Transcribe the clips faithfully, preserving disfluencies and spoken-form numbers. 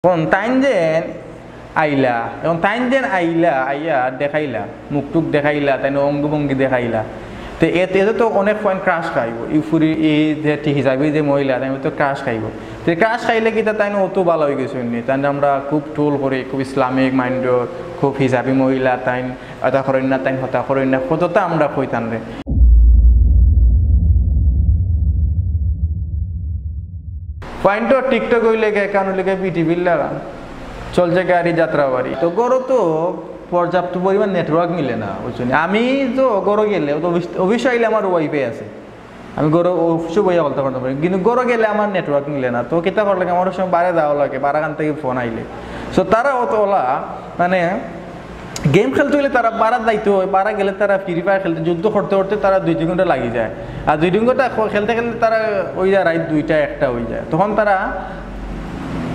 এখন তাইন যেন আইলা, এখন তাইন যেন আইলা, আইয়া দেখাইলা, মুখ টুক দেখাইলা, তাইন অঙ্গভঙ্গি দেখাইলা, তে এতে, এতে তো অনেক পয়েন্ট ক্রাশ খাইব। ইউফুরি এই যে ঠিক হিসাবে যে মহিলা, তাইন তো ক্রাশ খাইব। তে ক্রাশ খাইলে কিতা তাইন অত ভালা অই গেছইন নি? তাইন আমরা খুব ট্রোল করি, খুব ইসলামিক মাইন্ডর, খুব হিসাবি মহিলা, তাইন এটা করইন না, তাইন হতা করইন না, কততা আমরা কই তানরে। পয়েন্ট তো টিকটক অইলে গিয়া, কারণ অইলে গিয়া বিটিভির লাগান চলছে গাড়ি যাত্রাবাড়ি। তো ঘরো তো পর্যাপ্ত পরিমাণ নেটওয়ার্ক মিলে না, বুঝছো নি? আমি তো ঘরো গেলে তো অফিস, অফিস আইলে আমার ওয়াইফাই আছে, আমি ঘরো অফিসো বইয়া কথা কইতাম পারি, কিন্তু ঘরো গেলে আমার নেটওয়ার্ক মিলে না। তো কিতা করা লাগে, আমার অউ সময় বারে যাওয়া লাগে, বারাখান থাকি ফোন আইলে। সো তারা অত অলা মানে গেম খেলতে অইলে তারা বারা যাইতে অয়, বারা গেলে তারা ফ্রি ফায়ার খেলতে, যুদ্ধ করতে করতে তারা দুই তিন ঘন্টা লাগি যায়। আর দুই তিন ঘন্টা খ-, খেলতে খেলতে তারা অই যায় রাইত দুইটা একটা অই যায়। তখন তারা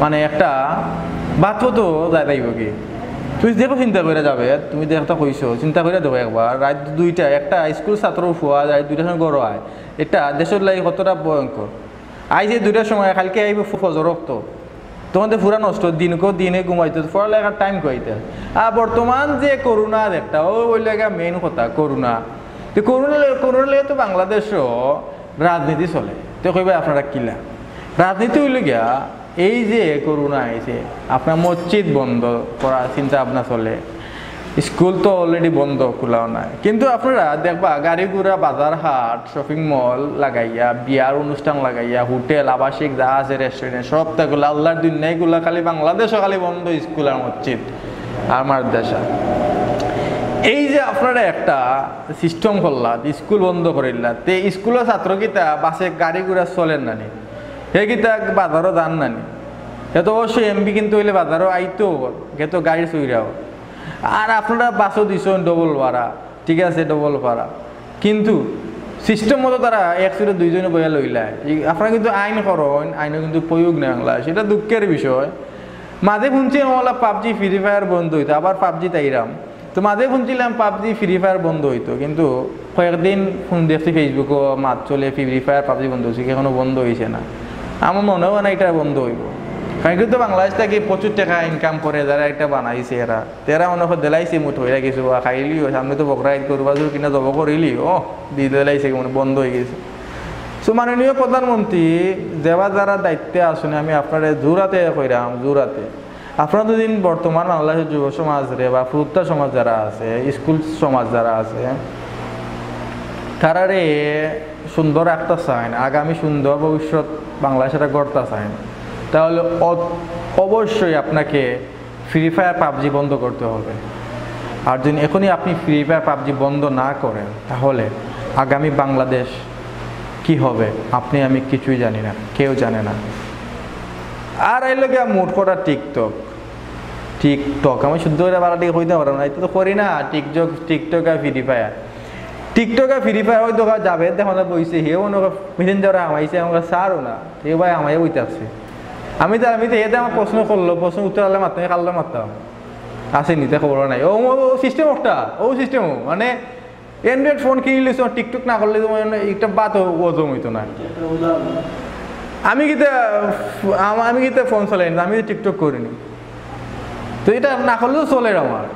মানে একটা বাথও তো যাইব কি? তুমি দেখো, চিন্তা কইরা যাবে, তুমি দেখো, কইছো, চিন্তা কইরা দেখো একবার, রাইত দুইটা একটা স্কুল ছাত্র ফুয়া যায়, দুইটার সময় ঘরো আয়, এটা দেশর লাগি কতটা ভয়ঙ্কর। আইজ এই দুইটার সময়, কালকে আইব ফ-, ফজর অক্ত, তখন তো পুরা নষ্ট, দিনকো দিনে ঘুমাইতো, পড়ালেখার টাইম কইতে। আর বর্তমান যে করোনা একটা, ও অইল গিয়া মেইন কথা, করোনা। তো করোনা লে-, করোনা লইয়া তো বাংলাদেশও রাজনীতি চলে। তো কইবা আপনারা কিলা? রাজনীতি অইল গিয়া এই যে করোনা আইছে, আপনার মসজিদ বন্ধ করার চিন্তা ভাবনা চলে, স্কুল তো অলরেডি বন্ধ, খোলাও নাই, কিন্তু আপনারা দেখবা গাড়ি ঘোড়া, বাজার হাট, শপিং মল লাগাইয়া, বিয়ার অনুষ্ঠান লাগাইয়া, হোটেল, আবাসিক যা আছে, রেস্টুরেন্ট, সবতা খুলা, আল্লাহর দুনিয়াগুলা খালি, বাংলাদেশও খালি বন্ধ স্কুল আর মসজিদ আর মাদ্রাসা। এই যে আপনারা একটা সিস্টেম করলা, স্কুল বন্ধ করিলা, তে স্কুলর ছাত্র কিতা বাসে গাড়ি ঘোড়া চলের না নি? হে কিতা বাজারও যার না নি? হে তো অবশ্যই এমবি কিনতে অইলে বাজারও আইতো, হে তো গাড়ি চইরাও। আর আপনারা বাসও দিছইন ডবল ভাড়া, ঠিক আছে, ডবল ভাড়া, কিন্তু সিস্টেম মতো তারা এক সিটে দুইজনে বইয়া লইলায়। এই আপনারা কিন্তু আইন করইন, আইনও কিন্তু প্রয়োগ নাই বাংলাদেশে, এটা দুঃখের বিষয়। মাঝে হুনছি অলা পাবজি ফ্রি ফায়ার বন্ধ অইতো, আবার পাবজিত আইরাম। তো মাঝে হুনছিলাম পাবজি ফ্রি ফায়ার বন্ধ অইতো, কিন্তু কয়েকদিন হুন দেখছি ফেসবুকো মাত চলে ফ্রি ফায়ার পাবজি বন্ধ অইছে, এখনো বন্ধ অইছে না। আমার মনে অয় না এটা বন্ধ অইব, কারণ কিন্তু বাংলাদেশ থাকি প্রচুর টেকা ইনকাম করে যারা এটা বানাইছে এরা। তেরা মনে অয় দিলাইছে মুঠ অইয়া গেছে, বা খাইলিও, সামনে তো বকরা ঈদ, গরু বাছুর কিনা জব করিলিও, দি দিলাইছে, মানে বন্ধ অই গেছে। সো মাননীয় প্রধানমন্ত্রী, যেবা যারা দায়িত্বে আছইন, আমি আপনারে জোরাতে কইরাম, জোরাতে, আপনারা যদি বর্তমান বাংলাদেশর যুব সমাজরে বা ফুরুত্তা সমাজ যারা আছে, স্কুল সমাজ যারা আছে, তারারে সুন্দর রাখতা চাইন, আগামী সুন্দর ভবিষ্যৎ বাংলাদেশে গড়তা চাইন, তাহলে অ-, অবশ্যই আপনাকে ফ্রি ফায়ার পাবজি বন্ধ করতে হবে। আর যদি এখনই আপনি ফ্রি ফায়ার পাবজি বন্ধ না করেন, তাহলে আগামী বাংলাদেশ কি হবে, আপনি আমি কিছুই জানি না, কেউ জানে না। আর এই লগে মুঠ করা টিকটক, টিকটক আমি শুদ্ধ করি বাংলাত কইতাম পাররাম না, ইতা তো করি না। টিকটক, টিকটক আর ফ্রি ফায়ার, টিকটক আর ফ্রি ফায়ার। ওই দেখা যাবে, দেখা যায় বইছে, হে অন্য মেসেঞ্জারে হামাইছে, আমাকে সারও না, হে ভাই হামাইয়া বই থাকছে। আমি তো, আমি তো, এতে আমার প্রশ্ন করলো, প্রশ্ন উত্তর আলে মারতাম, কাল্লা মারতাম, আছে নি, তা খবর নাই। ও, ও সিস্টেম একটা, ও সিস্টেম মানে অ্যান্ড্রয়েড ফোন কিনিলে তো টিকটক না করলে তো মানে একটা বাত হজম অইতো না। আমি কিতা, আম-, আমি কিতা ফোন চালাই না, আমি তো টিকটক করি নি। তো এটা না করলেও চলের আমার।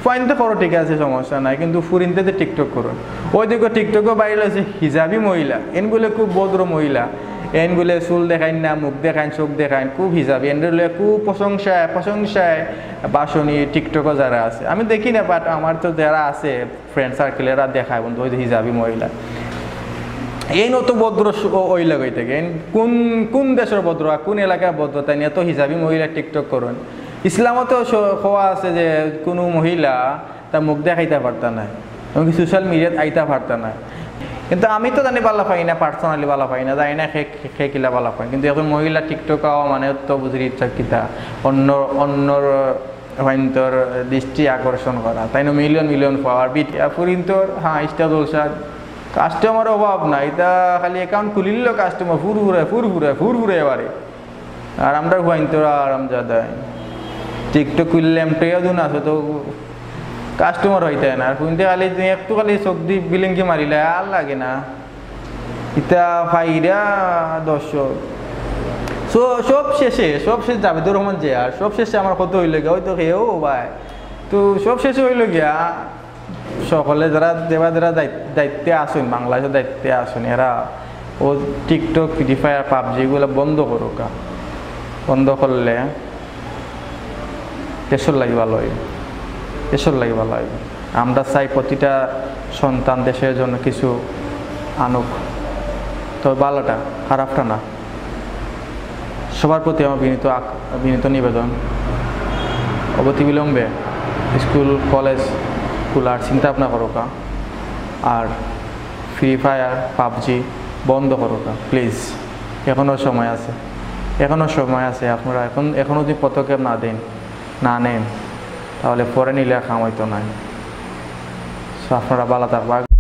ফাইন তো করো, ঠিক আছে, সমস্যা নাই, কিন্তু ফুরিন্তে তো টিকটক করইন। ওই দেখো টিকটকও ভাইরাল অইছে হিজাবি মহিলা, এন বুলে খুব ভদ্র মহিলা, এন বুলে চুল দেখাইন না, মুখ দেখাইন, চোখ দেখাইন, খুব হিজাবি, এনরে লইয়া খুব প্রশংসায়, প্রশংসায় ভাষণী টিকটকও যারা আছে। আমি দেখি না, but আমার তো যারা আছে ফ্রেন্ড সার্কেল, এরা দেখায়, "বন্ধু, ওই যে হিজাবি মহিলা।" এইন অত ভদ্র সু-, ও-, ওই লাগাই থাকে। এইন কোন, কোন দেশর ভদ্র আর কোন এলাকার ভদ্র, তাইন এত হিজাবি মহিলা টিকটক করইন? ইসলামও তো স-, কওয়া আছে যে কোনো মহিলা তার মুখ দেখাইতা পারতা নায়, এমনকি সোশ্যাল মিডিয়াত আইতা পারতা নায়। কিন্তু আমি তো জানি ভালা পাই না, পার্সোনালি ভালা পাই না, জানি না কে, কে, কে কিলা ভালা পায়। কিন্তু এখন মহিলা টিকটক আওয়া মানে তো বুঝির ইচ্ছা কিতা, অন্য, অন্যর ফাইন্তর দৃষ্টি আকর্ষণ করা, তাইন মিলিয়ন মিলিয়ন ফলোয়ার, বিট-, ফুরিন্তর, হ্যাঁ, ইনস্টা জলসা, কাস্টমার অভাব নাই, ইতা খালি অ্যাকাউন্ট খুলিল, কাস্টমার ফুরফুরে, ফুরফুরে, ফুরফুরে এবারে। আর আমরা ফুয়াইন্তর আরামজাদা, টিকটক খুললে এমটেও দিন আছে তো কাস্টমার অইতে না। আর ফুরিন্তে খালি তুমি একটু খালি চোখ দি বিলিংকি মারিলে আর লাগে না। ইতা ফাইরা দর্শক। তো সব শেষে, সব শেষ জাভেদুর রহমান যে আর সব শেষে আমার কথা অইলো গিয়া, ওই তো খেয়েও ভাই, তো সব শেষে অইলো গিয়া, সকলে যারা, যারা, যারা দায়িত্ব-, দায়িত্বে আছইন, বাংলাদেশর দায়িত্বে আছইন, এরা ও TikTok, Free Fire, PUBG এগুলা বন্ধ করউক্কা। বন্ধ করলে দেশর লাগি ভালা অইবো, দেশর লাগি ভালা অইবো। আমরা চাই প্রতিটা সন্তান দেশর জন্য কিছু আনুক, তবে ভালাটা, খারাপটা না। সবার প্রতি আমার বিনীত আক-, বিনীত নিবেদন, অনতিবিলম্বে স্কুল কলেজ খুলার চিন্তা ভাবনা করউক্কা, আর Free Fire, PUBG বন্ধ করউক্কা, please। এখনো সময় আছে, এখনো সময় আছে। আপনারা এখন, এখনো যদি পদক্ষেপ না দেন, না নেন, তাহলে পরে নিলে আর কাম অইতো নায়। So আপনারা ভালা থাকবা।